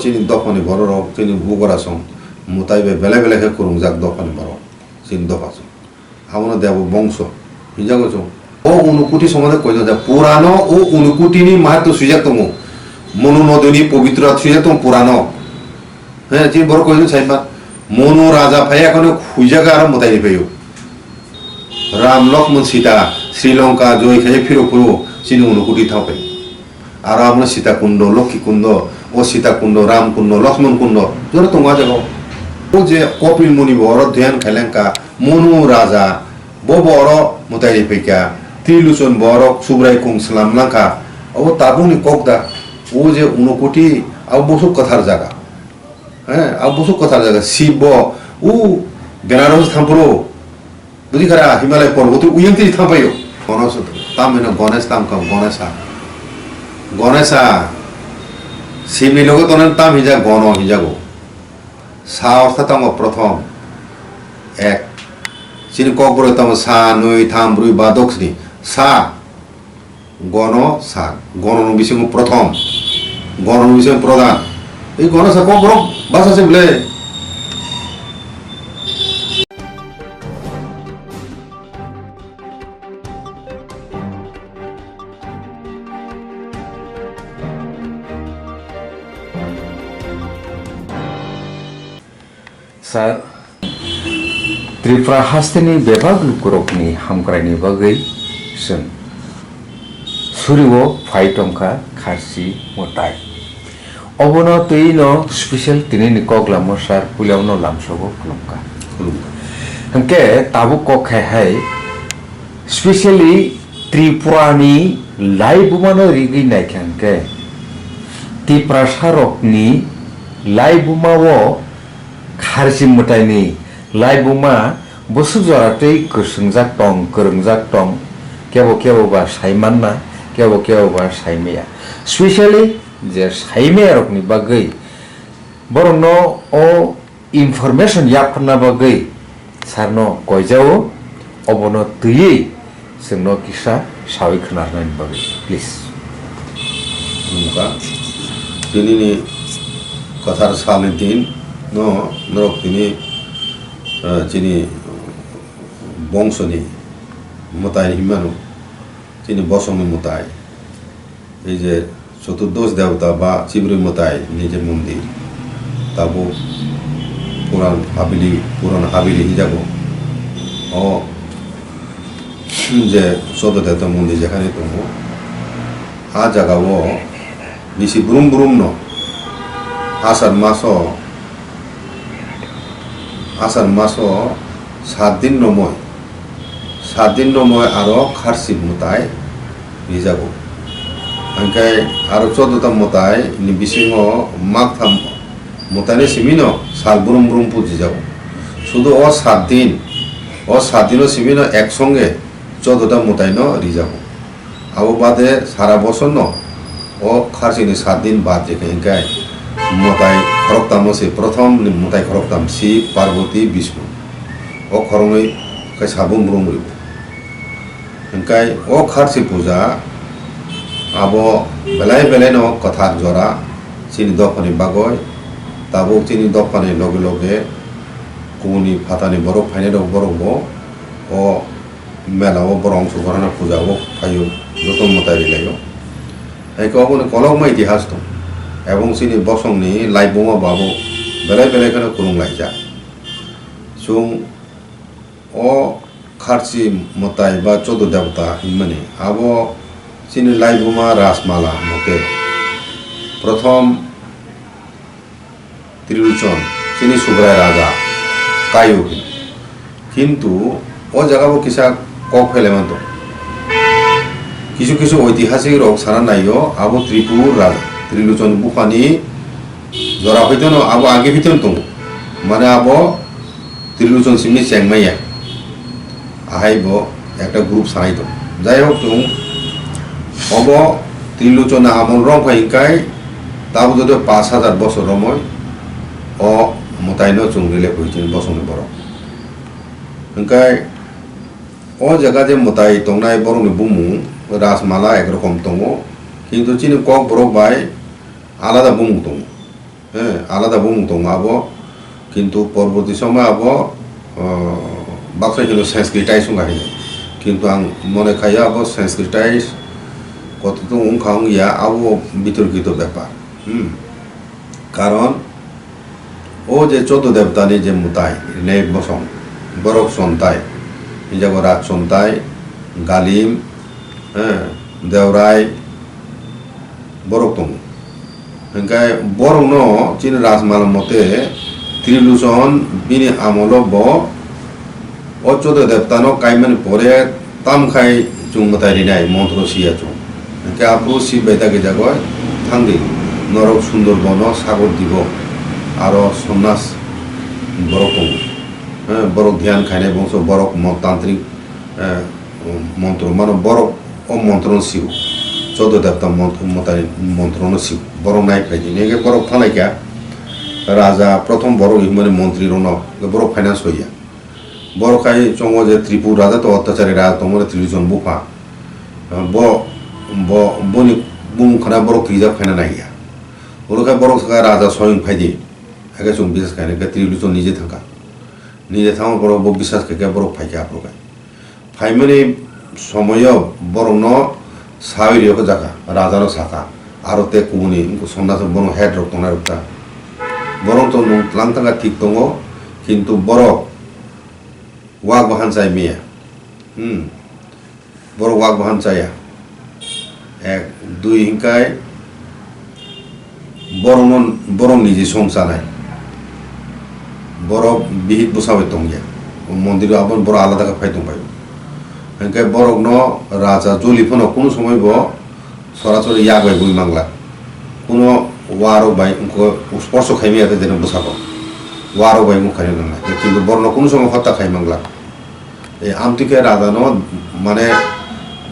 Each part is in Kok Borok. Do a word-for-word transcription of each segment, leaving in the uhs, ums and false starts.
Chini dophani bororok, chini bugrasong mwtai bai belai belai khe kwrwngjak dophani borok, chini dophasong. Abono Debo bongso hinjago chwng. O Unukuti somote koijakjak, Purano o Unukutini mahatma swijak tongo. Monu nodini pobitro swijak tongo Purano. He, chini borok koijakjak saima, Monu raja phai ekhano huijago aro mwtaini phaio. Ram, Lokmon, Sita, Sri Lanka joi khe phiro phuro chini Unukuti thang phai. Aro amo Sita Kundo, Lokhi Kundo, o Sita Kundo, Ram Kundo, Lokmon Kundo, jora tongo a jaga o. O je Kopil Muni bo oro dhyan khailengkha, Monu Raja, bo bo oro mwtai ri phaikha, Triluchon bo oro Subrai khung slam langkha, abo tabukni kok da, o je Unokoti, abo bwswk kwthar jaga. He, abo bwswk kwthar jaga, Shiv bo, o Benaros thang phuru, Budi khara Himalaya porboto uyang twi thang paio. Gono se tam hino Gones tam kha Gonesa. Gonesa. Simi logo tonan tam hija Gono hijago. Sa ortha tamo prothom. Ek. Chini kokborok tamo sa, nwi, tham, brwi, ba, doksni. Sa. Gono sa, gono ni bisingo prothom, gono ni bisingo prodhan. Ei gono sa kokborok basa se bwle. Sir, Tripura hasteni bebak lukurokni hamkraini bagwi chwng surio phai tongkha kharchi mwtai. Obono twino special tinini koklamo sir puilano lamsogo khulumkha. Khulumkha. Hwnkhe tabuk kok khai hai specially Tripurani laibumano rigwi naikha hwnkhe Tiprasarokni laibumao kharchi mwtaini laibuma bwswk jora tei kwswngjak tong, kwrwngjak tong, kebo kebo ba sai manna, kebo kebo ba sai maya. Specially je sai mayarokni bagwi borokno o information yapharna bagwi sir no koijao, obono twiwi chwngno kisa sawi khwnarnani bagwi, please. Wngkha. Tinini kwthar salni din no norok tini, eh, chini bongsoni mwtai hinmano, chini bosongni mwtai. Ei je Choturdosh Devata ba Chibrwi Mwtai ni je mondir, tabuk Puran Haveli, Puran Haveli hinjago. O je Chodo Devata mondir jekhani tongo, a jaga o bisi brum brum no Asar maso, Asar maso sat din romoi, sat din romoi aro kharchi mwtai rijago. Hingkhe aro choddo ta mwtai ni bisingo maktham mwtai ni simi no sal brum brum pujijago. Sudu o sat din, o sat din o simi no ek songe choddo ta mwtai no rijago. Abo bade sara bosor no o kharchi ni sat din bad je khe hingkhe mwtai khoroktam no se, prothom ni mwtai khoroktam Shiv, Parvati, Vishnu. O khoroknwi khe sabo mrung rw. Hingkhe o kharchi puja abo belai belai no kwthar jora chini dophani bagwi, tabuk chini dophani loge loge kubuni phatani borok phainai rok borok bo o mela o borok wngsugo rana puja o phaio, joto mwtai rilaio. Hai khe oboni kolokma itihas tong, ebong chini bosongni laibuma bo abo belai belai kheno kwrwng laijak. Chwng o kharchi mwtai ba chodo debota hinmani abo chini laibuma Rajmala mote prothom Triluchon, chini Subrai Raja, kaio hino. Kintu o jaga bo kisa kok phelai man tongo. Kisu kisu oitihasik rok sana naio, abo Tripur Raja, Triluchon buphani jora hoitono abo age hoitono tongo. Mane abo Triluchon simi chengmaya. Ahai bo ekta group sanai tong. Jai hok chwng obo Triluchon amol rok phai hingkai tabo joto pash hajar bosor romoi o mwtai no chwng rile phui chini bosongni borok. Hingkai o jaga je mwtai tongnai borokni bumung Rajmala ek rokom tongo, kintu chini kok borok bai alada bumung tongo. He, alada bumung tongo abo, kintu porborti somoy abo, ah, baksa hino Sanskritized wngkha hino. Kintu ang mone khaio abo Sanskritized kototong wngkha wngya, abo bitorkito bepar. Hmm. Karon, o je chodo debtani je mwtai, rinai bosong, borok chontai, hinjago raj chontai, galim, he, deurai, borok tongo. Hinkhe borokno chini rajmala mote Trilochon bini amolo bo o chodo debtano kaimani pore tamkhai chwng mwtai rinai montro siya chwng. Hinkhe aphuru Shiv bai dagi jagoi thangdi norok Sundarbono sagor dibo aro sonnas borok tongo. He, borok dhyan khainai bongso borok mo-, tantrik, eh, montro mano borok o montrono sio. Chodo debta mont-, mwtai montrono sio. Borok nai phaidi. Nege borok thanai kha. Raja prothom borok himani montri rokno borok finance hoya. Borok khai chongo je Tripur raja to ottachari raja tongmani Trilochon bupha. Bo, bo, boni bumung khana borok twijak phaina naiya. Oro khai borok saka raja soyong phaidi. Hake chwng bisas khaina khe Trilochon nije thangkha. Nije thangma borok bo bisas khaikhe borok phaikha aphuru khai. Phaimani somoyo borokno sawi riyokhe jakha, rajano sakha, aro tei kubuni wngkha sonnaso bono head rok tongnai rok ta. Borok to nwng tlang thangkha thik tongo, kintu borok wak bahan chai maya. Hmm. Borok wak bahan chaya. Ek, dui hinkai borokno, borok niji song chanai. Borok bihik bwsa bai tongya. O mondir o aboni borok alada khe phai tongphai. Hinkhe borokno raja joli phano kunu somoi bo sorasori yak bai bui mangla. Kuno warok bai wngkho sporso khaimaya tei jeno bwsako. Warok bai wngkha khaina nangnai. Kintu borokno kunu somoi hotya khai mangla. E, amtwi khe raja no, mane,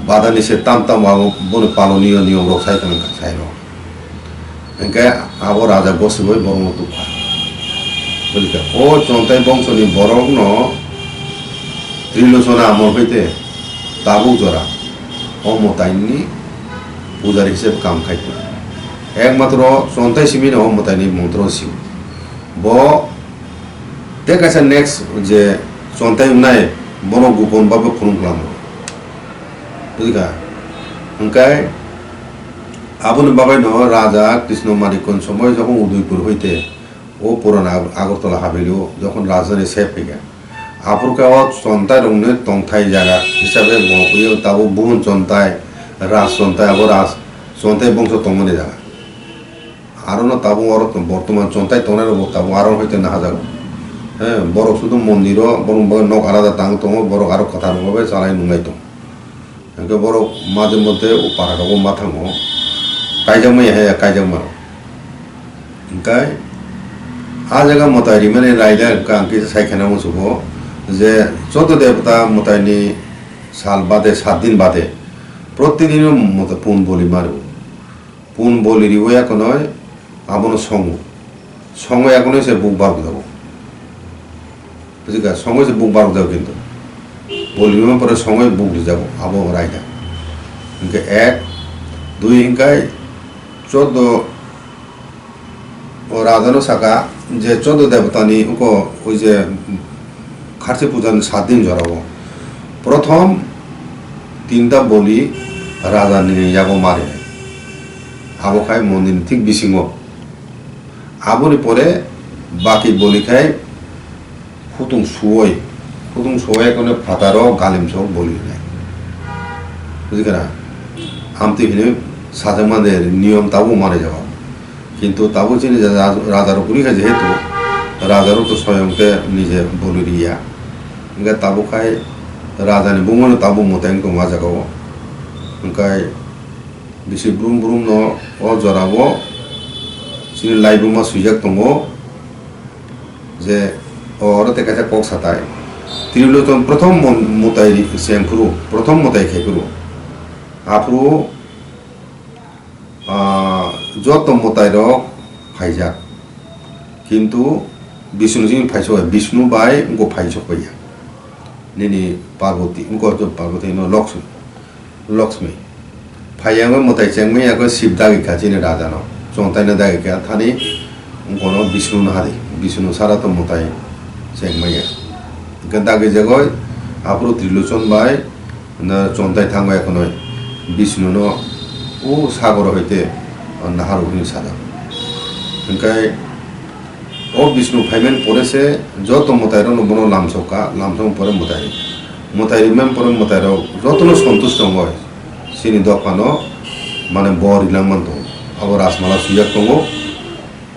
badani se tam tam abo bono paloniyo niyom rok sai tong kha sai rok. Hinkhe abo raja gosibai borok no tukha. Buji kha, o Chontai bongso ni borok no Trilochona amol hoite tabuk jora o mwtai ni pujari hisabe kam khai tong. Ekmatro Chontai simi no o mwtai ni montro sio. Bo tei kaisa next je Chontai wngnai, bono gopon babe phunuk khlamo. Bujikha? Hwnkhe aboni bagwino Raja Krishna Manikon somoi jokhon Udaipur hoite o purana Ag-, Agartala habili o jokhon rajani sep phaikha, aphuru khe o Chontai rokni tongthai jaga hisabe bo tabuk Buhun Chontai, Raj Chontai, abo Raj Chontai bongso tongmani jaga. Aro no tabuk oro to bortoman Chontai tongnai rok bo tabuk aro hai tongna hajago. He, borok sudu mondir o, borok bo nok alada tang tongo, borok aro kwthar rok bai chalai nunglai tongo. Hingke borok maje moddhe o para rogo ma thango. Kaijak maya hai ya, kaijak mano. Hingke a jaga mwtai rimani raida hingke ang kisa sai khena musugo je chodo debota mwtai ni sal bade, sat din bade, protidin o mwtai pun boli maro. Pun boli riwi ya konoi abono songo. Songo ya konoi se buk barok jago. Bujikha, songo se buk barok jago kintu. Boli rima pore songo buk rijago, abo raida. Hingke ek, dui hingkai chodo o raja no saka je chodo debota ni uko oi je Kharchi puja ni sat din jora o. Prothom tinta boli raja ni yago mari. Abo khai mondir ni thik bisingo. Aboni pore baki boli khai hutung suoi, hutung suoi kono phataro galim sok boli nai. Bujikha na? Amtwi hini sajak mande niyom tabuk mani jago. Kintu tabuk chini raja, raja rok kwrwi kha jehetu raja rok to soyong khe nije boli riya. Hingke tabuk khai raja ni bumung no tabuk mwtai wng tongo ah jaga o. Hingkai bisi brum brum no o jora o chini laibuma swijak tongo je oro tei kaisa kok satai. Trilochon prothom mon-, mwtai cheng phuru, prothom mwtai khai phuru. Aphuru ah, joto mwtai rok phaijak. Kintu Bishnu chini phaisok, Bishnu bai wngkho phaisok paiya. Nini Parvati, wngkho Parvati no Lakshmi, Lakshmi. Phaiya wngwi mwtai chengmani yakho Shiv dagi kha chini raja no. Chontai no dagi kha thani Bishnu no hari, Bishnu sara to mwtai chengmaya. Hwnkhe dagi jagoi aphuru Trilochon bai no chontai thango ekhonoi Bishnu no o sagoro hoite naharu hwnwi sajak. Hwnkhe o Bishnu phaimani pore se joto mwtairokno bono lamsokha, lamsokma pore mwtai. Mwtai rimani pore mwtairok jotono sontush tongoi chini dophano mane bor rilangman tongo. Abo rajmala swijak tongo.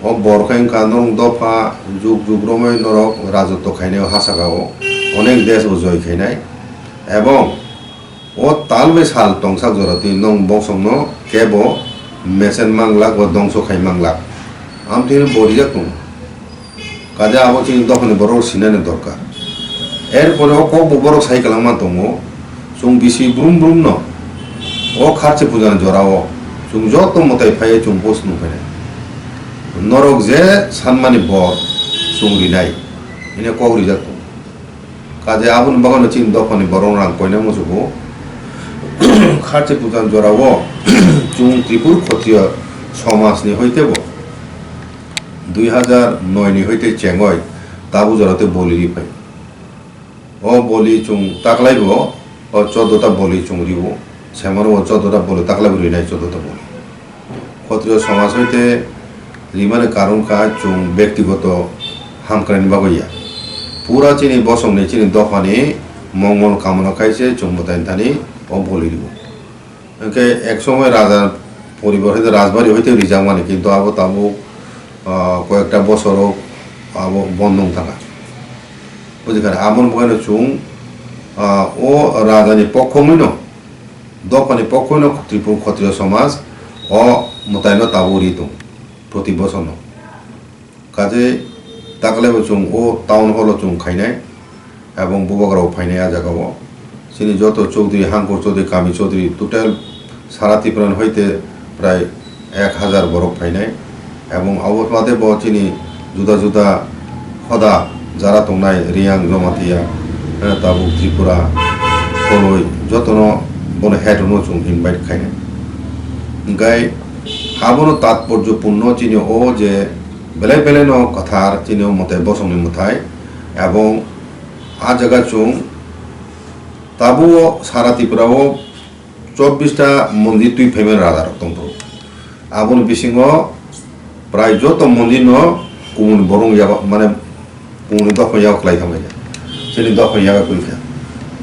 O bor khe wngkha nwng dopha jug jug romwi norok rajotwo khainai o ha saka o onek desh bo joi khainai. Ebong o tal bai sal tongsak jora twi nwng boksongno kebo mesen manglak ba dongso khai manglak. Amtwino bo rijak tongo. Kaje abo chini dophani borok sinani dorkar. Erpore o kokbo borok sai kwlangma tongo, chwng bisi brum brum no o kharchi pujani jorao chwng joto mwtai phaiwi chwng post nung phainai. Norok je sanmani bor chwng rinai hwnwi kok rijak tongo. Kaje aboni bagwino chini dophani borok rang koina muchugo. Kharchi pujani jorao chwng Tripur Khotriya somajni hoitebo dui hazar noi ni hoite chengoi tabuk jora tei boli ri phai. O boli chwng taklai bo, o choddo ta boli chwng rio. Semano o choddo ta boli taklai bo rinai choddo ta boli. Khotriyo somaj hoite rimani karon kha chwng bektigoto hamkraini bagwi ya. Pura chini bosongni chini dophani mongol kamona khaise chwng mwtai thani o boli rio. Hwnkhe ek somoi raja poribar hoite rajbari hoite rijakmani, kintu abo tabuk, ah, koyekta bosoro abo bondo wng thangkha. Bujikha, aboni bagwino chwng, ah, o rajani pokhomwino, dophani pokhomwino Tripura Khotriyo somaj o mwtaino tabuk ri tong proti bosorno. Kaje taklai bo chwng o town hall o chwng khainai, ebong bubagra rok phainai a jaga o. Chini joto Chaudhary, Hangkor Chaudhary, Kami Chaudhary, total sara Tripura ni hoite prai ek hazar borok phainai. Ebong abo bade bo chini juda juda hoda jara tongnai Reang, Jamatia, eh, tabuk Tripura, Koloi, jotono bono head no chwng invite khainai. Hwnkhe abono tatporjo purno chini o je belai belai no kwthar chini o mwtai bosongni mwtai, ebong a jaga chwng tabuk o sara Tripura o chobbish ta mondir twi phaimani raja rok tongphuru. Aboni bisingo prai joto mondir no kubun borong yago, mane kubun dophani yago kwlai thangmani. Chini dophani yago kwrwi kha.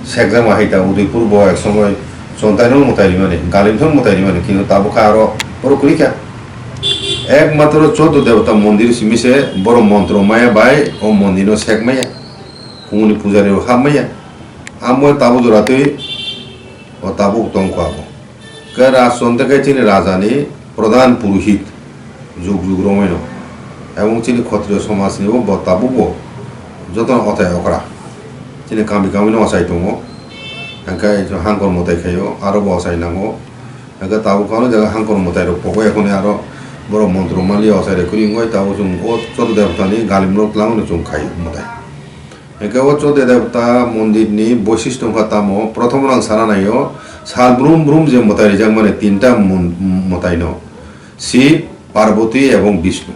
Sekjama hai ta Udaipur bo ek somoi chontai no mwtai rimani, Galim thon mwtai rimani, kintu tabuk kha aro borok kwrwi kha. Ekmatro choddo debota mondir simi se borok montro maya bai o mondir no sek maya. Kubun ni pujari rok hap maya. Amo tabuk jora twi o tabuk tongkha abo. Khe Rajchondra khe chini rajani pradhan purohit jug jug romwino. Ebong chini Khotriyo somajni bo, bo tabukbo jotono otai okra. Chini kami kamino ochai tongo. Hwnkhe Hangkor mwtai khaio, aro bo ochai nango. Hwnkhe tabuk ano jaga Hangkor mwtai rok pogo, ekhoni aro borok montro mali ochai rok kwrwi wngwi tabuk chwng o Choddo Debotani galimrok twlangno chwng khai mwtai. Hwnkhe o Choddo Debota mondirni boisistw wngkha tamo, prothom rang sana naio, sal brum brum je mwtai rijakmani tinta mon-, mwtaino, Shiv, Parvati ebong Bishnu.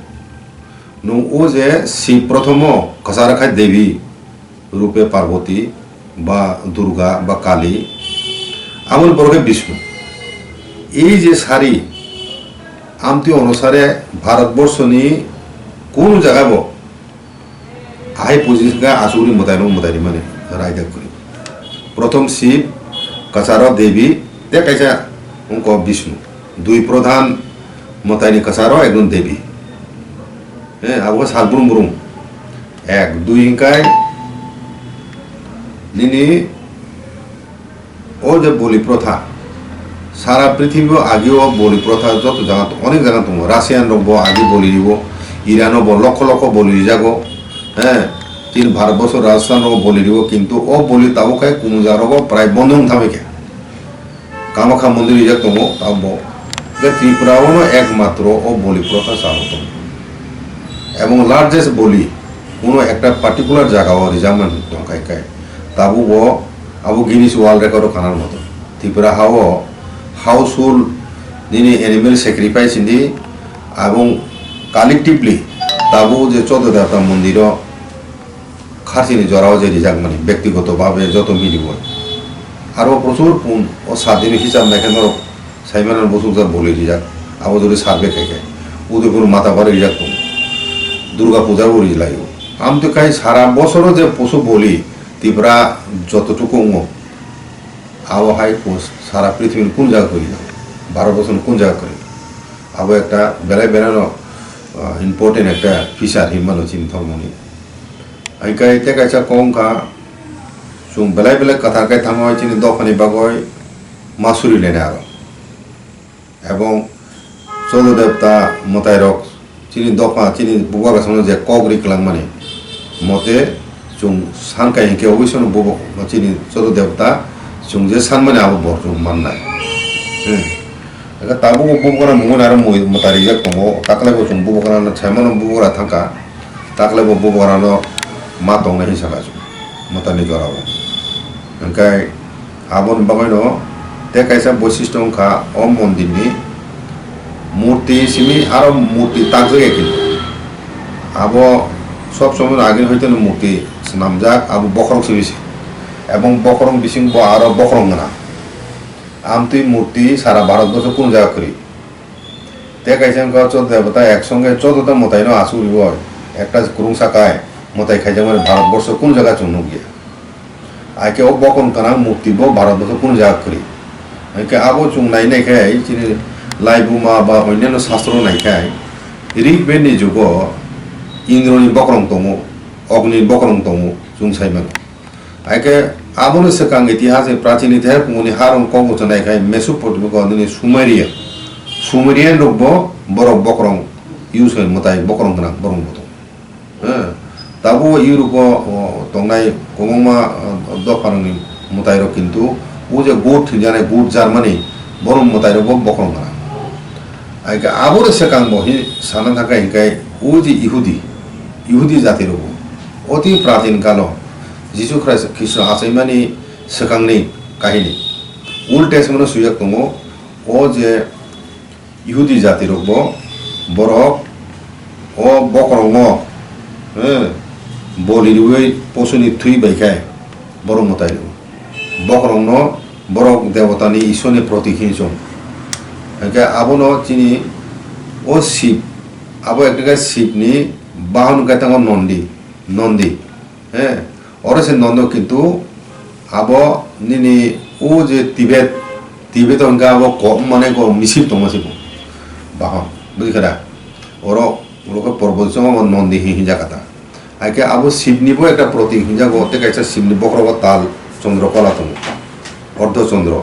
Nwng o je Shiv prothomo kwcharo khai Devi rupe Parvati ba Durga ba Kali, aboni borok khe Bishnu. Ei je sari, amtwi onusare Bharatborshoni kunu jaga bo ahai pujinga asugri mwtaino mwtai rimani raida kwrwi. Prothom Shiv, kwcharo Devi, tei kaisa wngkha Bishnu. Dui pradhan mwtaini kwcharo ekjon Devi. Eh, abo khe sal brum brum. Ek, dui hwnkhe nini O je boli protha, sara prithibi o agi o boli protha joto jaga to-, onek jaga tongo. Russian rok bo agi boli ribo, Iran o bo lokho lokho boli rijago, he, chini Bharat borso Rajasthan rok boli ribo, kintu o boli tabuk khai kumu jaga rogo prai bondo wng thamwi khe. Kamakha mondir rijak tongo, tabuk bo. Je Tripura o no ekmatro o boli protha chalo tongo. Ebong largest boli, kuno ekta particular jaga o rijakmani tongkhai khai. Tabuk bo abo Guinness World Record o khanar moto. Tripura ha o household nini animal sacrifice hindi abong collectively Tabuk je Choddo Devta mondiro kharchini jorao je rijakmani, bektigoto bhabe joto milibo. Aro prochur pun o sadini hisab naikhe norok saimano bosukjak boli rijak. Abo jodi survey khaikhe, Udaipur Matapari rijak tongo. Durga Puja bo rijilaio. Amtwi khai sara bosoro je poso boli Tripura jototuku wngo, abo hai pus-, sara prithibini kun jaga kwrwi, Bharat borsoni kun jaga kwrwi. Abo ekta belai belai no, ah, important ekta feature hinmano chini thormoni. Hai kai tei kaisa kok wngkha, chwng belai belai kwthar khe thangwi chini dophani bagwi ma suri lainai aro. Ebong Choddo Devta mwtairok chini dopha, chini bubagra songno je kok ri kwlangmani mote chwng san kai hinkhe oisono bubo chini Choddo Devta chwng je sanmani abo bo chwng mannai. Hmm. Eka tabuk bubagra mungwi aro mui mwtai rijak tongo, taklai bo chwng bubagra no saimano bubagra thangkha. Taklai bo bubagrano ma tongnai hinwi sakha chwng mwtaini jorao. Hwnkhe aboni bagwino tei kaisa boisisto wngkha o mondirni murti simi aro murti takjak ya kintu. Abo sob somoi agini hoiteno murti swnamjak, abo bokhorok simi se. Ebong bokhorok bising bo aro bokhorok gwnang. Amtwi murti sara Bharat borsho kunu jaga kwrwi. Tei kaisa wngkha Choddo Devata ek songe Choddo ta mwtaino asugribo ekta kwrwngsa kai mwtai khaijakmani Bharat borsho kunu jaga chwng nukya. Haikhe o bokhorok gwnang murti bo Bharat borsho kunu jaga kwrwi. Haikhe abo chwng nai nai khe chini laibuma ba onyanno sastro nai khe Rig Bed ni jugo Indroni bokhorok tongo, Ogni bokhorok tongo chwng sai mano. Haikhe abono swkang itihas ni prachin itihas kumuni harong kok bo chonai khai Mesopotamia ko nini Sumerian. Sumerian rok bo borok bokrong use khai mwtai bokrong gwnang borok bo tong. Eh, tabuk o Europe o, o, tongnai kwbangma, o, dopha rokni mwtai rok kintu o je Goth hinjanai Goth Germany borok mwtai rok bo bokrong gwnang. Haikhe aboni swkang bo hi sana thangkha hinkhe o je Ihudi, Ihudi jati rok bo oti prachin kalo Jisu Khris-, Khristo achaimani swkangni kahini. Old Testament-o swijak tongo, o je Ihudi jatirokbo borok o bokorokno, eh, boli rwui posoni thwi bai khe borok mwtai rwo. Bokorokno borok debotani Ishwarni protik hinwi chong. Hwnkhe abono chini o Shiv, abo ekta khe Shivni bahon khe tongo Nondi, Nondi. He, oro se nono kintu abo nini o je Tibet, Tibet hwnka abo ko-, mane ko misip tongma se bo. Bahon, bujikha da? Oro, oro khe porbo chongo bo Nondi hi-, hinjak kha ta. Haikhe abo Shivni bo ekta protik hinjago, tei kaisa Shivni bokhorogo tal, Chandra kola tongo. Ardha Chandra.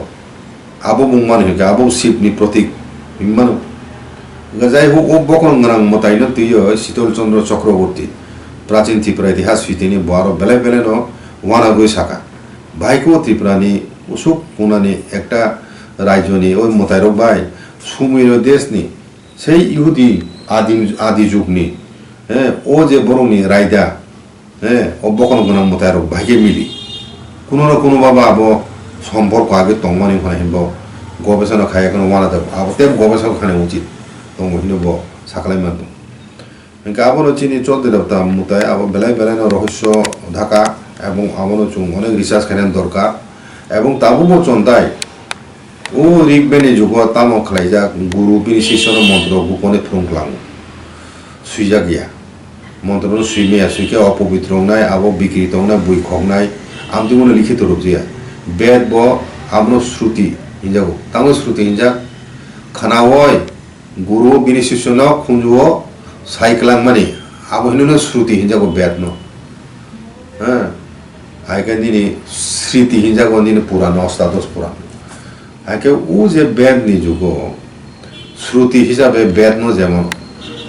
Abo mung mani hwnkhe abo Shivni protik hwnwi mano. Hwnkhe jai huk o bokhorok gwnang mwtaino twiwi Shital Chandra Chakraborty, Prachin Tripura Itihas switini bo aro belai belaino uanagwi sakha, bahai khe o Tripurani usuk kunani ekta rajyoni o mwtairok bai Sumir deshni Sei Ihudi adim, adi jugni, eh, o je borokni raida, eh, o bokhorok gwnang mwtairok bahai khe mili. Kuno na kuno ba ba abo somporko age tongmani hwnwi hinbo gobesona khaiya kheno uanajak, abo tei gobesona khaina uchit tongo hinwi bo saklai man tongo. Hwnkhe abono chini Choddo Devta mwtai abo belai belaino rohosyo dhaka, ebong abono chwng onek research khainani dorkar, ebong tabukbo chontai. O Rig Bed ni jugo tamo khlaijak, guru bini sisyono montro gopone phrwng klango. Swijak ya. Montro no swi maya, swikhe opobitro wngnai, abo bikrito wngnai, bui khoknai, amtwi bono likhito rwpjaya. Bed bo abono Shruti hinjago. Tamo Shruti hinjak? Khnaui guru bini sisyono khunjuo sai kwlangmani, abo hinwi no Shruti hinjago Bed no. Ha? Hai khe nini Sriti hinjago nini Puran, Ostadosh Puran. Hai khe o je Bed ni jugo Shruti hisabe Bed no jemon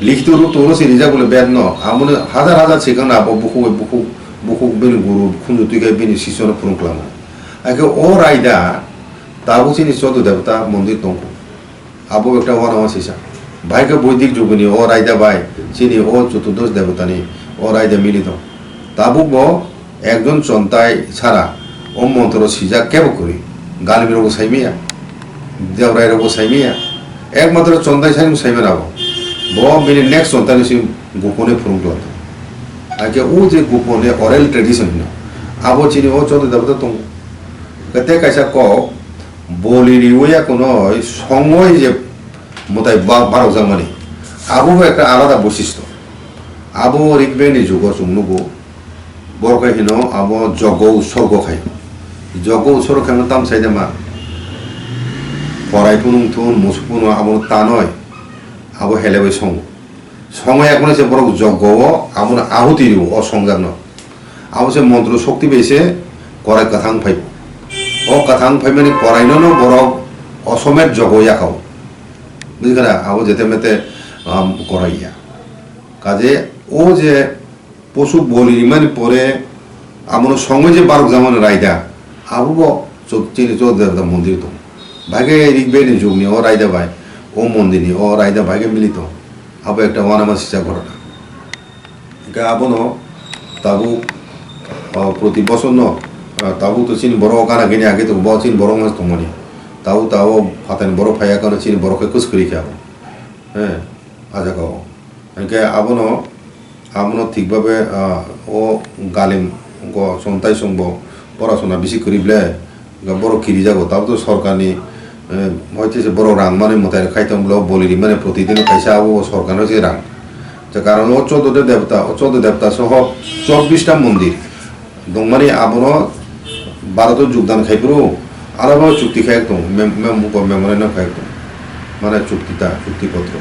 likhito rup tongno se rijak bole Bed no, amoni hajar hajar sikang na abo bukhuk bukhuk bukhuk bini guru khunju twi khe bini sisyo no phurung klango. Hai khe o raida tabuk chini Choddo Devata mondir tongo. Abo ekta uanama sisa. Bahai khe Boidik juguni o raida bai chini o Chotudosh Debotani o raida mili tong. Tabuk bo ekjon chontai sara o montro sijak kebo kwrwi. Galmi rokbo saimaya, debrai rokbo saimaya, ekmatro chontai sai saimana abo. Bo bini next chontai ni simi Gopone phwrwng tong. Hakhe o je gopone oral tradition hino, abo chini o Chodo Debota tongo. Tei kaisa kok, boli riwi yakunoi songoi je mwtai ba-, barokjakmani, abo bo ekta alada boisistw. Abo Rig Vedi ni jugo chwng nugo. Borok khe hino abo joggo utsorgo khai. Joggo utsorgo khaima tamo sai de ma? Korai phunung thun, musuk phunung abono tanoi, abo helebai songo. Songwi yakunoi se borok joggo o abono ahuti rio o songjakno. Abo se montro shokti bai se korai kwthang phai. O kwthang phaimani koraino no borok osomet joggo yakao. Bujikha na? Abo jete mete, um, korai ya. Kaje o je Posu boli rimani pore abono songwi je barokjakmani raida, abo bo cho-, chini Chodo Debota mondir tongo. Bahai khe Rig Vedi ni jugni o raida bai o mondirni o raida bahai khe mili tongo. Abo ekta uanama sisa ghotona. Hwnkhe abono tabuk, o, proti bosorno, o, tabuk to chini borok gana gini age tongo, bo chini borok wngma tongmani. Tabuk tabuk phatarni borok phaiya khe chini borok khe kwswk kwrwi khe abo. He, a jaga o. Hwnkhe abono, abono thik babe, ah, o galim go chontai chwngbo porasona bisi kwrwi ble, hwnkhe borok kirijago. Tabuk to sorkarni, eh, hoite se borok rang mani mwtai rok khai tong bwle, o boli rimani protidin kaisa abo sorkarno se rang. Je karon o Chodo de Debota, o Chodo Debota soho chobbish ta mondir. Dongmani abono Bharat o jogdan khai phuru, aro bo chukti khai tong, mem-, mem-, memorandum khai tong, mane chukti ta, chukti potro.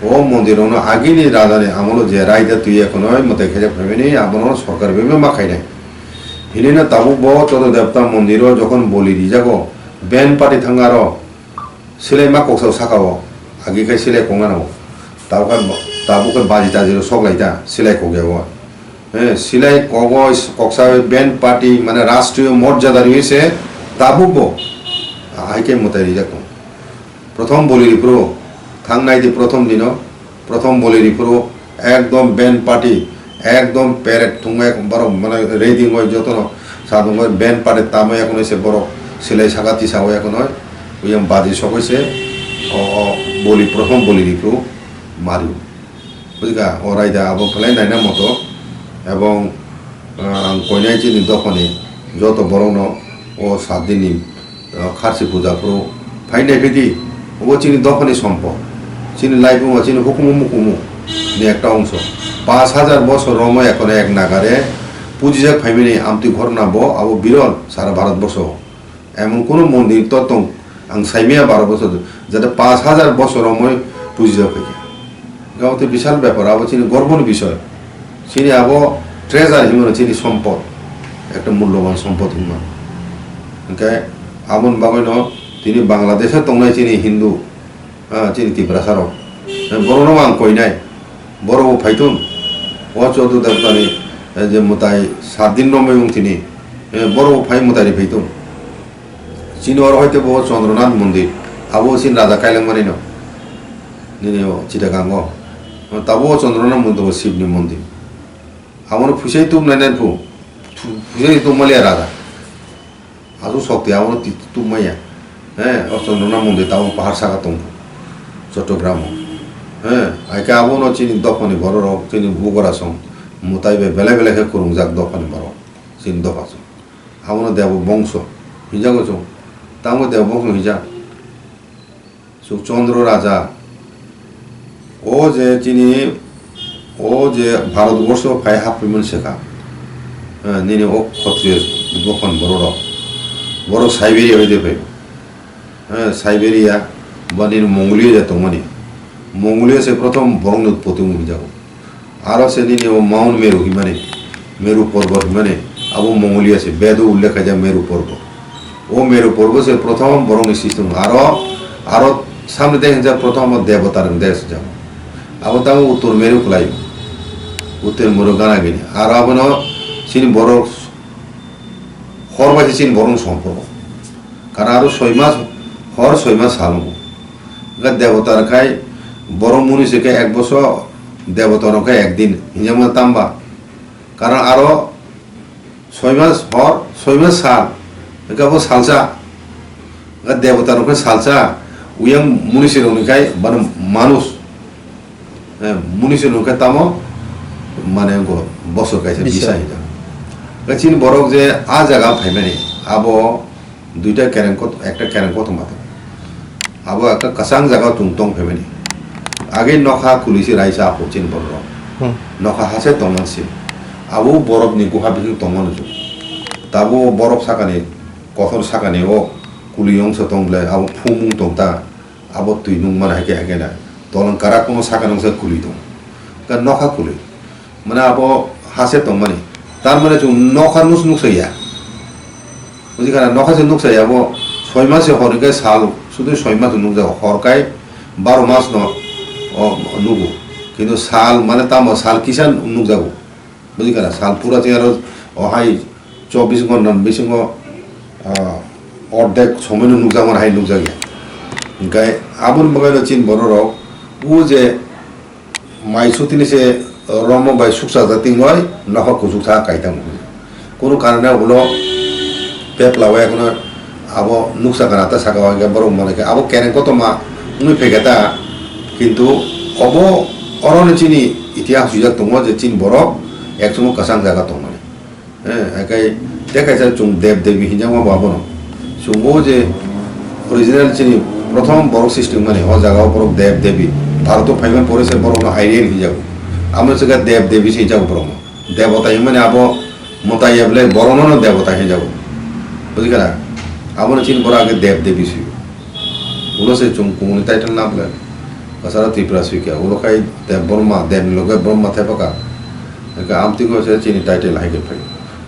O mondir rokno agini raja ni amolo je raida twi ekonoi mwtai khaijak phaimani abono sorkar bai ma khainai. Hinino tabuk bo Chodo Debota mondir o jokhon boli rijago, ben party thang aro, Silai ma koksa saka o, agi khai silai kok nana o. Tabuk khai, tabuk khai baji taji rok sok lai ta, silai kok ya o. Eh, silai kok o koksa ben party mane rashtriyo morjada rwi se tabuk bo. Ahai khe mwtai rijak tong. Prothom boli ri phuru, thang nai di prothom dino, prothom boli ri phuru, ekdom band party, ekdom parade thungwi borok mane ready wngwi jotono sadungwi band party tamwi ekonoi se borok silai saka tisa o ekonoi, oyang baji sogwi se o, o boli prothom boli rikhu mario. Bujikha, o raida abo belai naina moto, ebong, ah, ang koinai chini dophani joto borokno o saat din ni Ah, kharchi puja phuru phai naiphaidi, obo chini dophani sompot, chini laibuma, chini hukumu mukumu ni ekta ongso. Pash hajar bosor romwi ekhorno ek nagare pujijak phaimani amtwi ghorna bo abo birol sara Bharat borso. Emon kunu mondir to tong ang saimaya baro bosor, jate pash hajar bosor romwi pujijak phaikha. Abo tei bisal bepar, abo chini gorboni bisoy. Chini abo treasure hinmano, chini sompot, ekta mulloban sompot hinmano. Hwnkhe aboni bagwino tini Bangladesh-o tongnai chini Hindu, ah, chini Tiprasa rok, eh, borokno ang koinai, borokbo phaitun, o Chodo Debotani, eh, je mwtai saat din romwi wng tini, eh, borokbo phai mwtai ri phaitun. Chini oro hoite bo Chandranath mondir, abo chini raja kailangmani no. Nini o Chittagong o. Tabo o Chandranath mondir bo Shiv ni mondir. Abono phuisai tubnai nai phu. Phu-, phuisai tubmaliya raja. Asu sokti abono ti-, tubmaya. He, o Chandranath mondir tabo pahar saka tong. Chattogram o. He, aike abono chini dophani borok rok, chini bugora song. Mwtai bai belai belai khe kwrwngjak dophani borok. Chini dopha song. Abono Debo bongso hinjago chwng. Tamo Debo bongso hinjak. Chwng Chandra Raja. O je chini, o je Bharat borsho phai haphuimani swkang. Eh, nini o Khotriyo dophani borok rok. Borok Siberia bai de phai. Eh, Siberia, ba nini Mongolia je tongmani. Mongolia se prothom borokni utpoti wngjago. Aro se nini o Mount Meru himani, Meru Porbot himani, abo Mongolia se, Bedo ullekh khaijak Meru Porbot. O Meru Porbot se prothom borokni system. Aro, aro samni de hinjak prothom o Debota rok de swijak. Abo tamo Uttor Meru kwlai. Uttor Meru gana gini. Aro abono chini borok hor bai se chini borok songkoro. Karon aro soi mas hor, soi mas sal wngo. Hwnkhe debota rok khai borok muni se khe ek bosor, debota rok khai ek din hinjak mano tamba. Karon aro soi mas hor, soi mas sal, hwnkhe abo salsa. Hwnkhe debota rok khai salsa, uyang muni se rok ni khai bono manus. Eh, muni se rok khai tamo Mane go bosor kaisa bisa. Bisa hinjak. Khe chini borok je a jaga phaimani, abo duita kereng kot-, ekta kereng kothoma tongo. Abo ekta kwchang jaga chwng tong phaimani. Age nokha kulisi raisa apo chini borok. Hmm. Nokha hase tongman si. Abo borok ni guha bising tongmano chwng. Tabo borok sakani, kotor sakani o kuli yongsa tong ble, abo phumung tong ta. Abo twi nung mana hai khe, hai khe na. Tolong kara kuno saka nung sa kuli tong. Ka nokha kuli. Mane abo hase tong mani. Tar mane chwng nokha nus nuk saya. Buji kana nokha se nuk saya abo soi mas se hor khe sal, sudu soi mas nuk jago. Hor kai baro mas no, o, nugo. Kintu sal mane tamo sal kisa nuk jago. Buji kana sal pura chwng aro o hai chobbish ghonta bisingo, ah, ordek somoino nukjakmani hai nukjakya. Hinkhe aboni bagwino chini bororok o je mai sutini se romo bai suksa jati wngwi nokha kuchuk sa kaitam. Kunu karone ulo pep lawi kheno abo nuksa kana ta saka o hinkhe borok mone khe abo kereng kotorma wngwi phaikha ta, kintu obo oroni chini itihas swijak tongo je chini borok ekchwngno kwchang jaga tongmani. Eh, haikhe tei kaisa chwng Dev Devi hinjakma bo abono. Chwng o je original chini prothom borok srishti wngmani, o jaga o borok Dev Devi. Bharat o phaima pore se borokno Aryan hinjago. Amo se khe Dev Devi se hinjago borokno. Debota hinmani abo mwtai ya belai borokno no Debota hinjago. Buji kha na? Abono chini borok age Dev Devi swi. Ulo se chwng kumuni title na belai. Kasaro Tripura swi kha. Ulo khai Dev Brahma, Dev ni loge Brahma thepaka. Hinkhe amtwingo se chini title hai khe phai.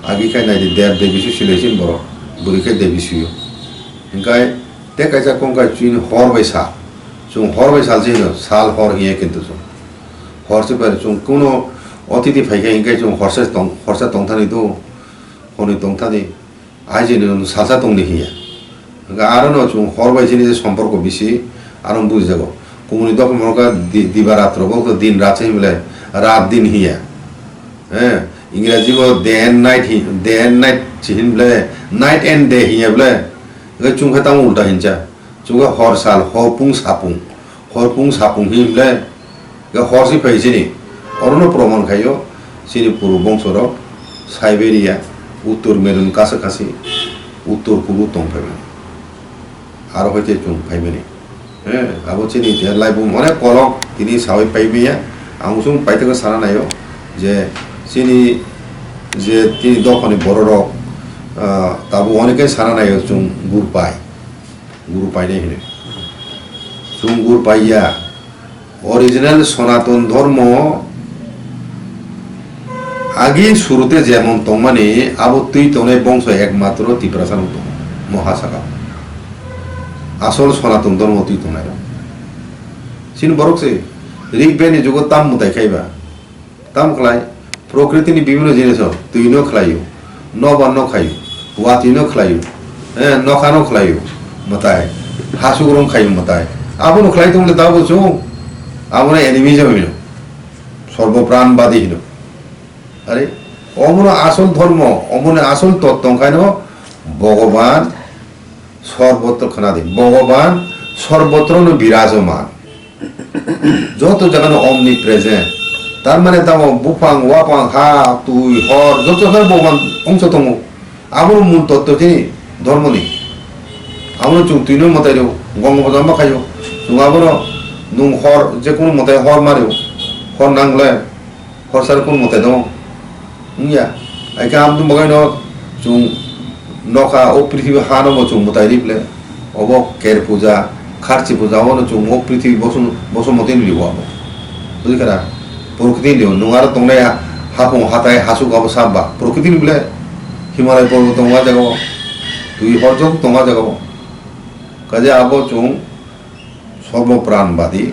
Agi khai nai di Dev Devi swi silai chini borok. Bwrwi khe Devi swi o. Hinkhe tei kaisa kong khai chini hor bai sal. Chwng hor bai sal se hino, sal hor hiya kintu chwng. Hor se bai chwng kuno otiti phai khe hinkhe chwng horsa tong, horsa tong thani do, hwnwi tong thani. Aijini no salsa tongdi hiya. Hwnkhe aro no chwng hor bai chini je somporko bisi aro bujijago. Kumuni dophani hwnkha di-, diba ratro bo din rat se hinmale rat din hiya. Eh, Ingraji bo day and night hi-, day and night se hinmale night and day hiya bole. Hwnkhe chwng khe tamo ulta hincha. Chwng khe hor sal, hor pung sapung, hor pung sapung hinmale. Ga hor si phai sini. Orono proman khaio, sini puru bongso rok Siberia, uttor merun kasa kasi, uttor puru tong phai mani. Aro hoite chwng phai mani. Eh, abo chini je laibum onek kolok tini sawi pai maya. Ang usung pai tengka sana naio je chini je tini dophani bororok, ah, tabo oneke sana naio chwng gur pai. Guru painai hino. Chwng guru paiya. Original Sonaton Dhormo agi surute jemon tongmani abo twi tongnai bongso ekmatro Tiprasa no tongo. Mohasaka. Asol Sonaton Dhormo twi tongnai rok. Chini borok se Rig Vedi jugo tam mwtai khaiba. Tamo khlai, prokriti ni bibhinno jinis o, twi no khlaio, nobar no khlaio, watwi no khlaio, eh, nokha no khlaio, mwtai, hasuk rong khlaio mwtai. Abono khlai tongmani tabo chwng, abono animism hino, sorbo pran badi hino. Are, omono asol dhormo, omono asol tot tongkhaino Bhogoban sorbotro khwnadi, Bhogoban sorbotro no birajoman. Joto jagano omnipresent. Tar mane tamo buphang, waphang, ha, twi, hor, joto jagano Bhogoban ongso tongo. Abono mul totto chini dhormoni. Abono chwng twino mwtai rw, gongo bojama khaio. Chwng abono nwng hor, jekunu mwtai hor ma rw, hor nangle. Horsar kun mwtai dong? Wngya. Ai khe aboni bagwi no chwng nokha o prithibi ha no bo chwng mwtai ri ble. Obo ker puja, kharchi puja, obo no chwng o prithibi bosom-, bosomoti ni ribo abo. Bujikha na? Prokriti ni ribo. Nwng aro tongnai ha-, hapung hatai hasuk abo sab ba. Prokriti ni ble Himalay porbo tongo a jaga o. Twi hor jok tongo a jaga o. Kaje abo chwng Sorbo pran badi,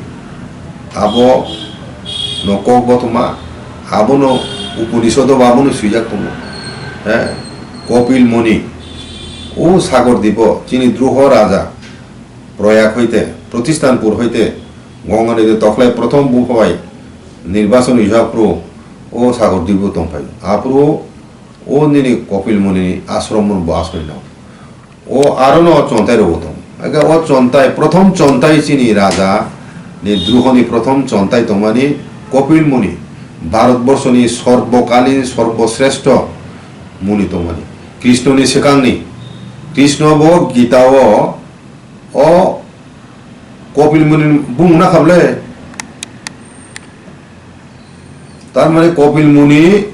abo no kok bothoma, abono Upanishad o bo abono swijak tongo. Eh, Kopil Muni, o Sagor Dipo, chini Druho Raja, Proyag hoite, Protisthanpur hoite, Ganga Nadi tokhlai prothom bupha bai nirbachon rijak phuru o Sagor Dipo tongphai. Aphuru o nini Kopil Muni ni ashram no bo asoi no. O aro no chontai rok bo tong. Age o chontai, prothom chontai chini raja ni Druho ni prothom chontai tongmani Kopil Muni. Bharatborsoni sorbokalin sorboshrestho muni tongmani. Krishnoni swkangni, Krishna bo Gita o, o Kopil Muni bumung na kha bwle. Tar mane Kopil Muni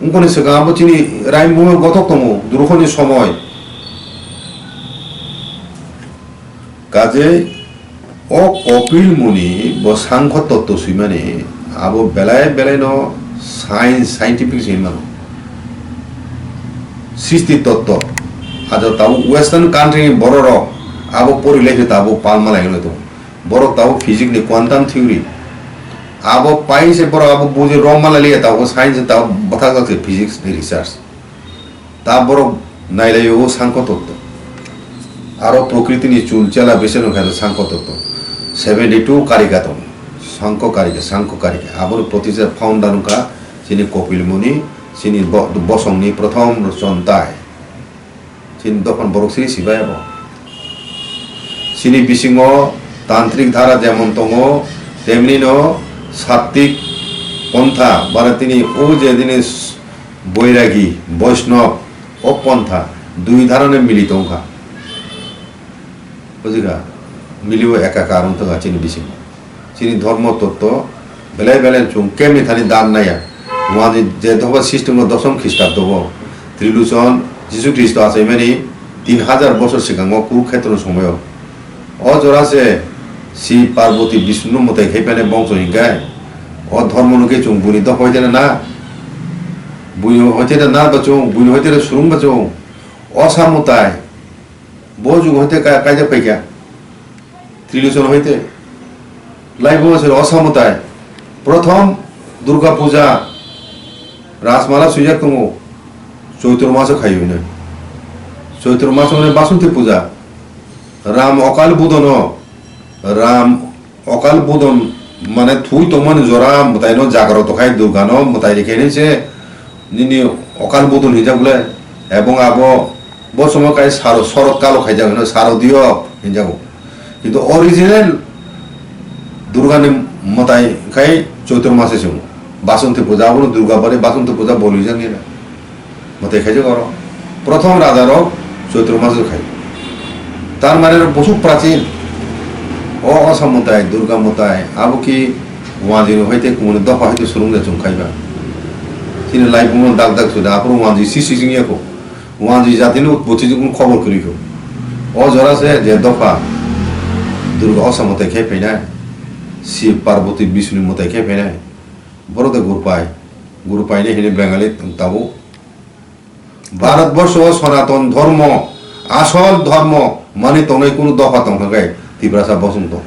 wngkoni swkang abo chini raimung gothok tongo, durukhoni somoi. Kajei o Kopil Muni bo Sankho Totto swimani abo belai belai no science, scientific se hinmano. Srishti Totto. Ajo tabuk Western country ni borok rok abo pori lai khe tabuk palma lai wngwi tongo. Borok tabuk physics ni quantum theory. Abo pai se borok abo buji romma lai liya tabuk science tabuk bwthajak se physics ni research. Ta borok nailaio o Sankho Totto. Aro prokriti ni chul chela bese no khaino Sankho Totto. Seventy two karika tongo. Sankho karika, Sankho karika. Aboni protija founder wngkha chini Kopil Muni, chini bo-, bosongni prothom chontai. Chini dophani borok siri sibai abo. Chini bisingo tantrik dhara jemon tongo, temni no sattik pontha, bara tini o je jini Boiragi, Boishnab, o pontha, dui dharane milito wngkha. Bujikha? Milio ekakar wngtongkha chini bisingo. Chini dhormo totto belai belai chwng kemni thani dan naiya. Wngmani je dopha system o dosom Khristabdo o Trilochon Jisu Khristo achaimani tin hajar bosor swkango Kurukhetroni somoio. O jora se Shiv Parvati Bishnu mwtai khai painai bongso hinkhai. O dhormo no khe chwng buini dopha hoitene na. Buini hoitene na ba chwng, buini hoitene surung ba chwng. O sa mwtai. Bo jugo hoite ka-, kaijak phaikha. Trilochon hoite. Laibo se o sa mwtai. Prothom Durga Puja. Rajmala swijak tongo. Choitro maso khaio hino. Choitro maso hino Basanti Puja. Ram Okal Budono, Ram Okal Budon mane thwi tongmani jora mwtaino jagrot khai Durgano mwtai rikhaini se nini Okal Budon hinjak bwle. Ebong abo bo somo kai saro sorot kalo khaijak hino saro diyo hinjago. Kintu original Durgani mwtai khai Choitro mase se wngo. Basanti Puja abono Durga bari Basanti Puja boli jani na. Mwtai khaijak oro. Prothom raja rok Choitro maso khai. Tar mane oro bosuk prachin. O osa mwtai, Durga mwtai, abo ki wanjwi ni hoite kumuni dopha hoite surung de chwng khaiba. Chini laibung no dak dak suda, aphuru wanjwi si si jing yako. Wanjwi jati no boti jikun khobor kwrwi kho. O jora se je dopha Durga osa mwtai khai phainai. Shiv Parvati Bishnu mwtai khai phainai. Borok de guru pai. Guru painai hini Bengali tabuk. Bharatborsho o Sanatan Dharma, asol dharma mani tongnai kunu dopha tongkha khe Tiprasa bosong tong.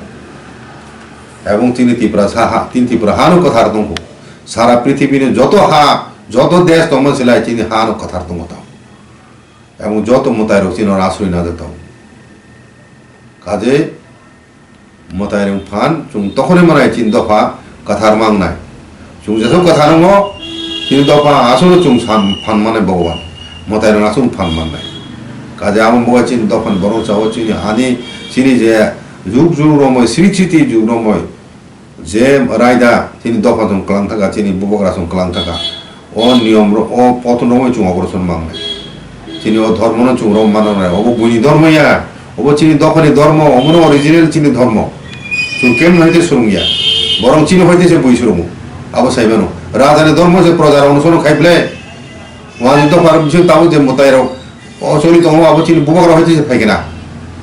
Ebong chini Tiprasa ha, tin Tipra hano kwthar tongkho. Sara prithibini joto ha, joto desh tongma silai chini hano kwthar tongo tong. Ebong joto mwtai rok chini oro asroi najaktong. Kaje mwtai rwng phan chwng tokhorwi manai chini dopha kwthar mangnai. Chwng jesuk kwthar wngo, chini dopha aswkno chwng san phan manai Bhogoban. Mwtai rwng aswk phan mannai. Kaje amo bo chini dophani borok chao chini ani chini je juk juk romoi sri sriti juk romoi je raida chini dopha chwng kwlang thaka, chini bubagra chwng kwlang thaka. O niyom ro-, o pothon romwi chwng ogroson mangnai. Chini o dhormo no chwng rom mananai. Obo buini dhormo ya. Obo chini dophani dhormo, omono original chini dhormo. Chwng kemno hoite swrwngya. Borok chini hoite se bui swrwngo. Abo saimano. Rajani dhormo se proja rok no sono khai ble. Wani dopha rok bising tabuk je mwtai rok. O choli tongo abo chini bubagra hoite se phaikena.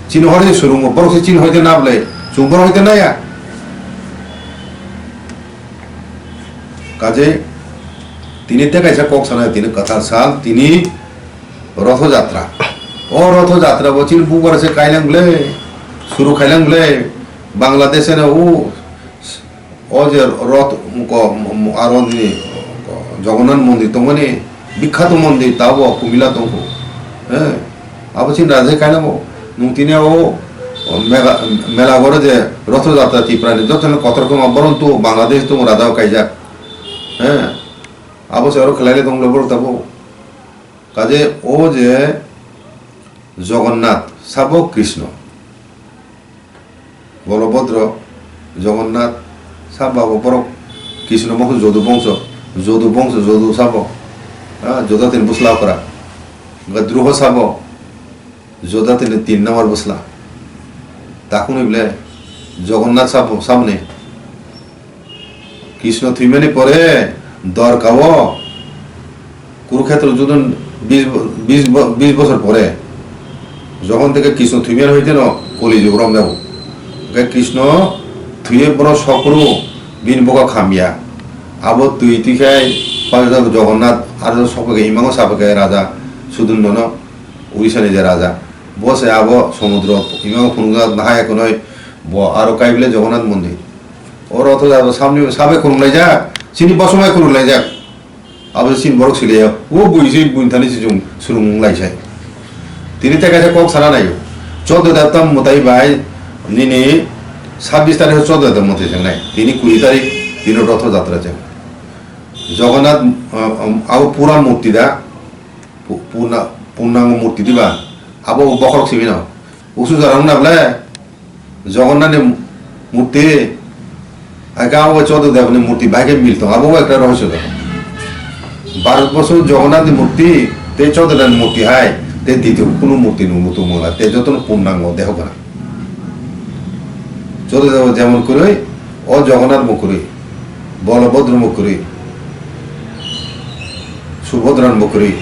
Chini hoite swrwngo. Borok se chini hoite na ble. Chwng borok hoite naya. Kaje tini tei kaisa kok sana tini kwthar sal tini Rotho Jatra. O Rotho Jatra bo chini bubar se kailang ble, suru kailang ble, Bangladesh eno o, o je Roth ko, aro ni Jagannath mondir tongmani, bikhato mondir tabo Kumila tongkho. Eh, abo chini raja kainamo, nung tini o, o mega, mela gore je Rotho Jatra Tripura ni joto no kotor koma boron tu Bangladesh tu raja kaijak. Eh, abo se aro khelai le tong le borok tabo. Kaje o je Jagannath, sabo Krishna. Bolobhodro, Jagannath, sabo abo borok Krishna bongso Jodu bongso, Jodu bongso Jodu sabo, ah, Jodha tini bwsla okra. Hwnkhe Druho sabo, Jodha tini tin number bwsla. Takhunwi bole Jagannath sabo, saboni. Krishna thwimani pore Dwarka o Kurukshetra judon bis, bis, bis bosor pore, jokhon theke Krishna thwimani hoiteno Koli jug romjago. Hwnkhe Krishna thwiwi bono sokru bini bokha khamya. Abo twi twi khai Jagannath aro sokphaikhe imango saphaikhe raja Sudannono, Odisha ni je raja. Bo se abo somudro imango phunukjak nahaya khwnwi bo aro kaible Jagannath mondir. O rotho jagao samni sabai khulumlaijak, chini bosongbai khulumlaijak. Abo chini borok siliya, o bui se bui thani se chwng swrwng lai sai. Tini tei kaisa kok sana naio. Choddo Devta mwtai bai nini sabbish tarikh Choddo Devta mwtai thangnai. Tini kuri tarikh tini rotho jatra chang. Jagannath, uh, um, abo pura murti da, pu-, purna, purnango murti diba. Abo bokhorok simi no. Usu jora wngna ble. Jogonnani murti, ake abo Choddo Devni murti bai khe mil tongo, abo ekta rohosyo tongo. Bharatborsho Jogonnani murti tei Choddo Devni murti hai, tei dityo kunu murti nungbo tongmwla, tei jotono purnango deho gwnang. Choddo Dev jemon kwrwi, o Jogonnani bo kwrwi, Bolobhodro bo kwrwi, Subhodra bo kwrwi.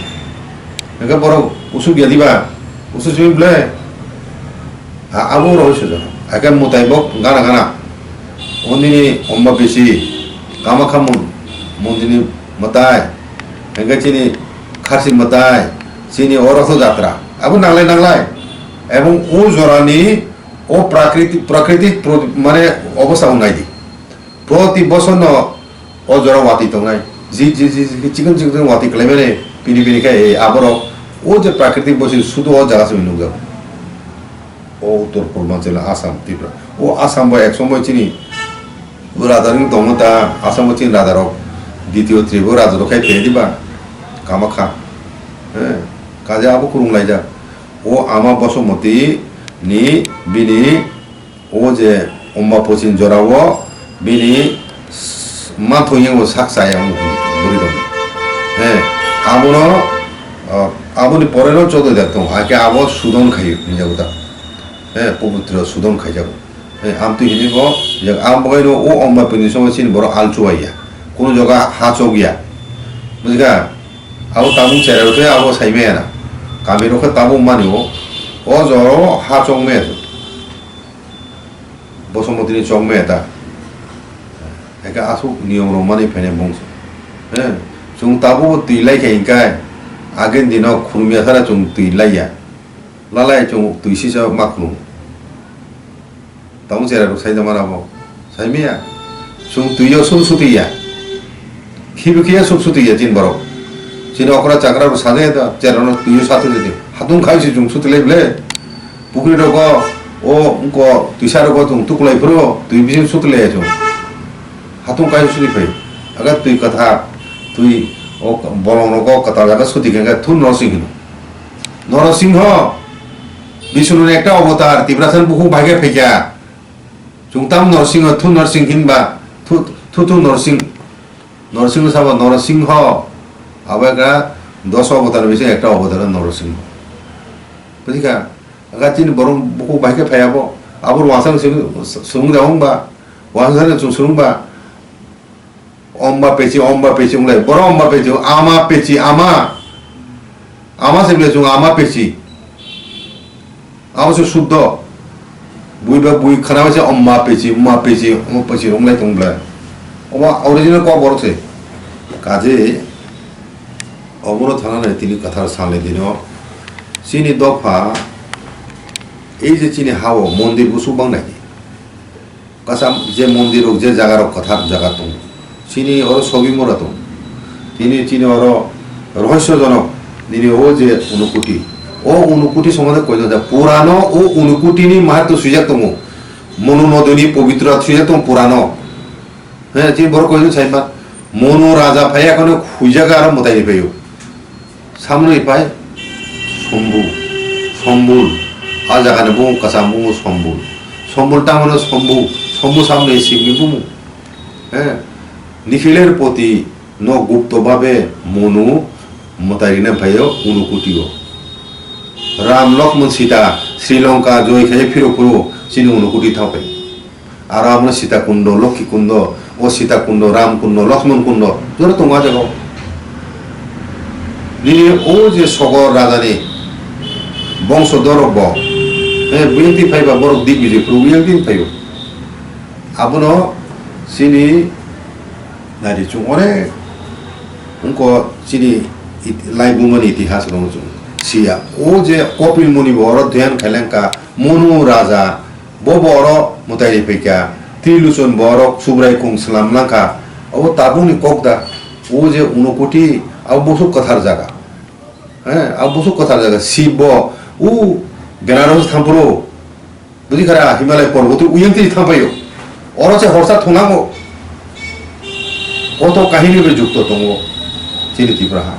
Hingke borok usuk ya diba? Usuk simi ble? Ha, abo rohoi sujak. Ake mwtai bo gana gana. Ondini omba bisi, Kamakha mon-, mondini mwtai. Hingke chini kharsi mwtai, chini oro so jatra. Abo nanglai nanglai. Ebong o jorani o prakriti-, prakriti pro-, mane obostha wngnai di. Proti bosor no o jora watwi tongnai. Ji, ji, ji, ji, chikon, chikon, chikon watwi kwlaimani, bini, bini khe, eh, aborok o je prakritik bosi sudu o jaga simi nukjago. O Uttor Purbanchal, Assam, Tripura. O Assam bo ek somoi chini raja wng tongo ta, Assam bo chini raja rok, Ditiyo Tripura raja rok khai phaidi ba, Kamakha. Eh, kaje abo kwrwng laijak. O Ama Bosomoti ni bini O je omba pochin jorao bini s-, manthok yango sak chaya wng bwrwi rok. He, abono, ah, aboni pore no Choddo Dev tongo, hakhe abo Sudon khaio hinjago ta. He, pobitro Sudon khaijago. He, amtwi hinwi bo, jak, ang bagwi no o omba pini somo chini borok alchuwai ya. Kunu jaga ha chok ya. Bujikha? Abo tabuk chera rok khe abo saimaya na. Kami rok khe tabuk mani o. O joro ha chok maya. Bosomotini chok maya ta. Eke aswk niyom rok mani phainai bongso. He, chwng tabuk twi lai khe hingkai, agini dino khulumya sara chwng twi lai ya. Lalai chwng twi sisa ma khulum. Tabuk chera rok sai da mana bo. Sai maya. Chwng twi yo sum suti ya. Khibi khiya sum suti ya chin borok. Chini okra chakra rok sajai da chera no twi yo satu jadi. Hatung khai si chwng suti lai ble. Pukri rogo, o, wngko, twisa rogo chwng tukulai phuru, twi bising sutlai ya chwng. Hatung kaisa sutwi phai. Aga twi kwthar, twi, o, bolong rogo kwtal jaga suti khe, khe thu Norsing hino. Norsingho, Bishnuni ekta avatar, Tiprasani bukhuk bai khe phaikha. Chwng tamo Norsingho, thu Norsing hinba, thu, thu, thu Norsing. Norsingho sabo Norsingho, abo ekta dos avatar bising ekta avatar Norsingho. Buji kha? Aga chini borok bukhuk bai khe phai abo. Abo wansang swrwng, swrwng da wng ba? Wansang swrwng ba? Om ba pechi, om ba pechi wng lai. Borok om ba pechi, ama pechi, ama. Ama se bile chwng ama pechi. Abo se suddho. Bui ba bui khana bai se om ma pechi, ma pechi, om pechi wng lai tong bla. Omo original kok borok se. Kaje obono thangnani tini kwthar salni dino chini dopha, ei je chini ha-o mondir busu bang nai. Kaisa je mondir rok, je jaga rok kwthar jaga tongo, chini oro sobi mora tongo. Tini chini oro rohosyojonok, nini o je Unukuti, o Unukuti sombonde koijakjak. Purano o Unukutini mahatma swijak tongo, Monu Nodini pobitra swijak tongo Purano. He, chini borok koijakjak saima, Monu raja phai, ekhone huijak aro mwtaini phaio. Samrwi pai Sombu, Sombul. A jagani bumung kwcham bumung Sombul. Sombul tangmani Sombu, Sombu samrwi Sibni bumung. He, Nikhiler poti no gupto babe monu mwtai rina phaio Unukutio. Ram Lakshman Sita Sri Lanka joi khai phiro phuro chini Unukuti thangpai. Aro amo Sita Kundo, Lokhi Kundo, o Sita Kundo, Ram Kundo, Lakshman Kundo, jora tongo a jaga o. Nini o je Sogor Raja ni bongso dorok bo, eh, buyang twi phaiba borok Digvijay phuru buyang twi phaio. Abono chini nari chung onek wngkha chini it-, laibuma ni itihas rok chung siya. O je Kopil Muni bo oro dhyan khailangkha, Monu Raja, Bo bo oro mwtai ri phaikha, Triluchon bo oro Subrai khung slam langkha. Abo tabukni kok da, o je Unukoti, abo bwswk kwthar jaga. He, abo bwswk kwthar jaga. Shiv bo, o Benaros thangphuru, budi khara Himalaya porboto uyang twi thangphaio. Oro se horsa thungango. Koto kahini bai jukto tongo chini Tripura ha.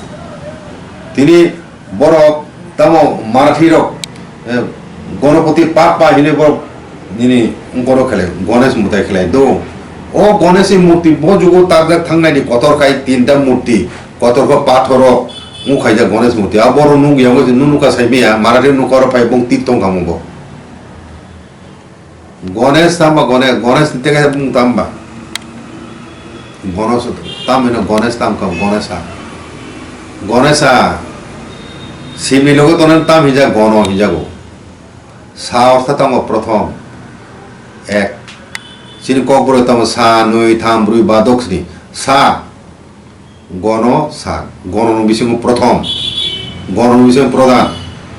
Tini Borok tamo Marathi rok, eh, Gonopoti Pappa hinwi borok nini ungkoro khelai, Ganesh mwtai khelai do. O Ganesh ni murti bo jugo takjak thangnaini kotor khai tinta murti, kotor khe pathor rok wng khaijak Ganesh murti. A borok nukya wngkha se nunukha saimanya, Marathi nukha oro phai bong tik tong kha bo. Ganesh tamba Ganesh, Ganesh ni tege bung tamba. Ganesh tam hino Ganesh tam kam Ganesha. Ganesha. Simi logo tonan tam hija Gono hijago. Sa ortho tamo prothom. Ek. Chini kokborok tamo sa, nui, tham, brui, ba, doksni. Sa. Gono sa, gono no bisingo prothom, gono no bisingo prodhan.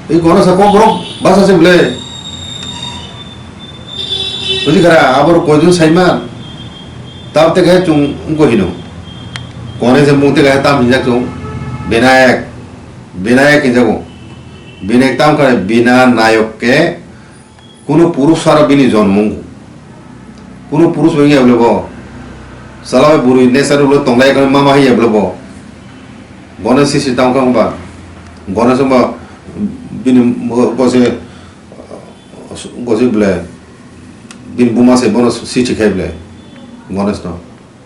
Ei gono sa kok borok basa se bwle. Buji khara, abor koijon saiman. Tab te khe chung wngko hino. Kone se mung te khe tam hinjak chung. Binayak, binayak hinjago. Binayak tam khe bina nayok ke Kuno purush sara bini jonmo wngo. Kuno purush bai wngya bwle bo. Chwla bai bwrwi nature ulo tonglai khe mama hai ya bwle bo. Gono sisi tang kha wngba. Gono se wngba bini gose, gose bwle. Bini buma se bono sisi khai bwle. Gono se no.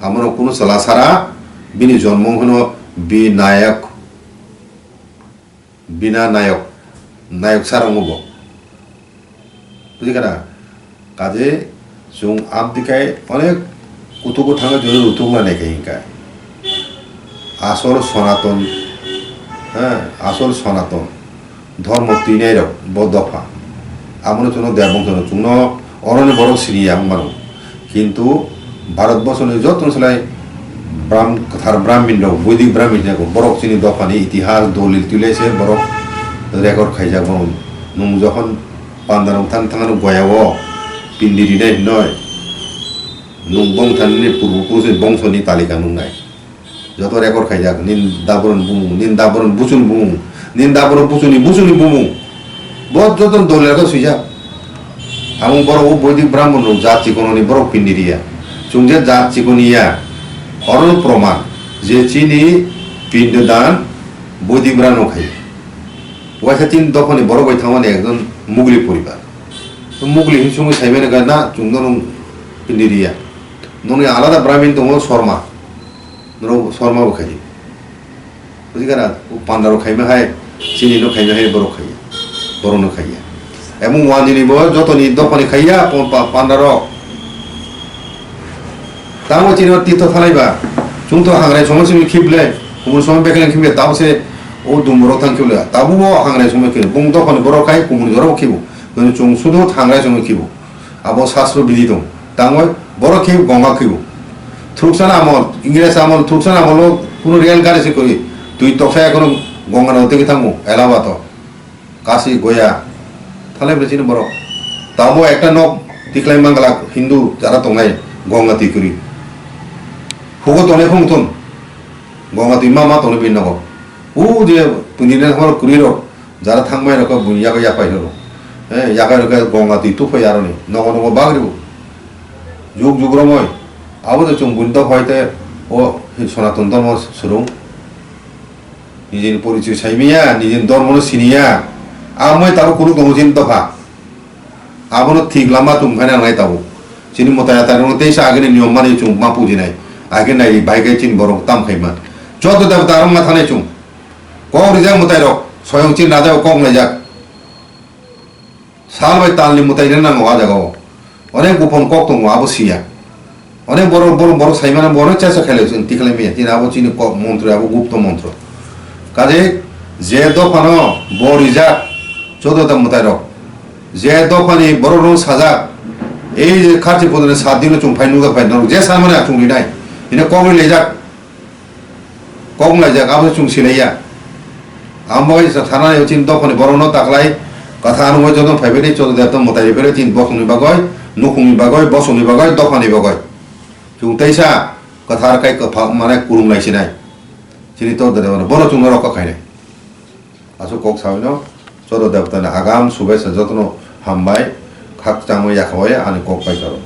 Amono kuno chwla sara bini jonmo wngkhano binayak. Bina nayok, nayok sar wngo bo. Buji kana? Kaje chwng abdi khai onek kutugo thangwi jori rutuk lanai khai hinkai. Asol Sonaton, ha, asol Sonaton. Dhormo twinai rok bo dopha. Abono chwngno debong chwngno chwngno Oroni borok siniya wng mano. Kintu Bharat borsoni joto salai Bram-, kwthar Brahmin rok, Boidik Brahmin rok, borok chini dophani itihas, dolil twilai se borok record khaijak mano. Nwng jokhon panda rok thang thang goyao pindi rinai hinoi, nwng bongthani purbo purushni bongsoni talika nungnai. Joto record khaijak, nini daboron bumung, nini daboron buchun bumung, nini daboron buchuni, buchuni bumung. Bo joto dole record swijak. Amo borok o Boidik Brahmon rok jat chikononi borok pindi riya. Chwng je jat chikoni ya, oro proman je chini pindo dan Boidik Brahmon khai. Waisa tin dophani borok bai thangmani ekjon Mugli poribar. Mugli hin sungwi saimani gana chwng no pindi riya. Noni alada Brahmin tongo Sharma. Norok Sharma bo khaidi. Buji kana? O panda rok khaima hai, chini no khaima hai borok khaiya. Borok no khaiya. Emung wani ni bo joto ni dophani khaiya, pa-, pa-, panda rok. Tamo chini o tito thalaiba. Chwng to hangrai somoi simi khible, kumun somoi bekeleng khible, tamo se o dumbo rok thang khible. Tamo bo hangrai somoi khible. Bung dophani borok khai kumun jorok khibu. Noni chwng sudo hangrai somoi khibu. Abo sastro bidi tong. Tangoi borok khe gonga khibu. Thruksana amol, Ingres amol, thruksana amolo kuno rail gari se kori. Twi toksa ekono gonga no tege thango, Allahabad o. Kashi, Goya. Thalai bwle chini borok. Tabo ekta nok tiklai mangala Hindu jara tongnai gonga twi kori. Hugo tongnai phung thun. Gonga twi ma ma tongnai bini nogo. U je puni ne hor kuri rok. Jara thangmai rok buini yago yapai horo. Eh, yakai rok gonga twi tuphai aroni. Nogo nogo bagribo. Juk juk romoi. Abo de chwng buini dophai te o Sonaton Dhormo swrwng. Nijini porichoi saimiya, nijini dhormo no siniya. Amoi tabo kunu tongo chini dopha. Abono thik lama tong phai nangnai tabuk. Chini mwtai atai rokno teisa agini niyom mani chwng ma pujinai. Age nai bai gai chini borok tam khai man. Joto debota rok ma thanai chung. Kok rijak mwtai rok soyong chini raja kok laijak. Sal bai talni mwtai rok nango a jaga o. Onek gopon kok tongo abo siya. Onek borok borok borok sai mano borok chesa khailai chini tikhlai maya. Tini abo chini kok montro abo gupto montro. Kaje je dophano bo rijak joto da mwtai rok. Je dophani borok rok sajak. Ei je kharchi podone sat dino chung phai nugak phai norok je sanmani achung rinai. Ine kok ri lejak. Kok laijak abo chung silaiya. Amo bai sa thana yo chini dophani borok no taklai. Katha anu bai joto phai bai chini joto debota mwtai ri bai chini bosongni bagoi, nukhungni bagoi, bosongni bagoi, dophani bagoi. Chung teisa kathar kai kaphal mane kurung lai sinai. Chini to debota bono chung no rokha khainai. Aswk kok sawi no, joto debota ni agam subesa joto no hambai, khakchangma yakhabai ani kok pai karo.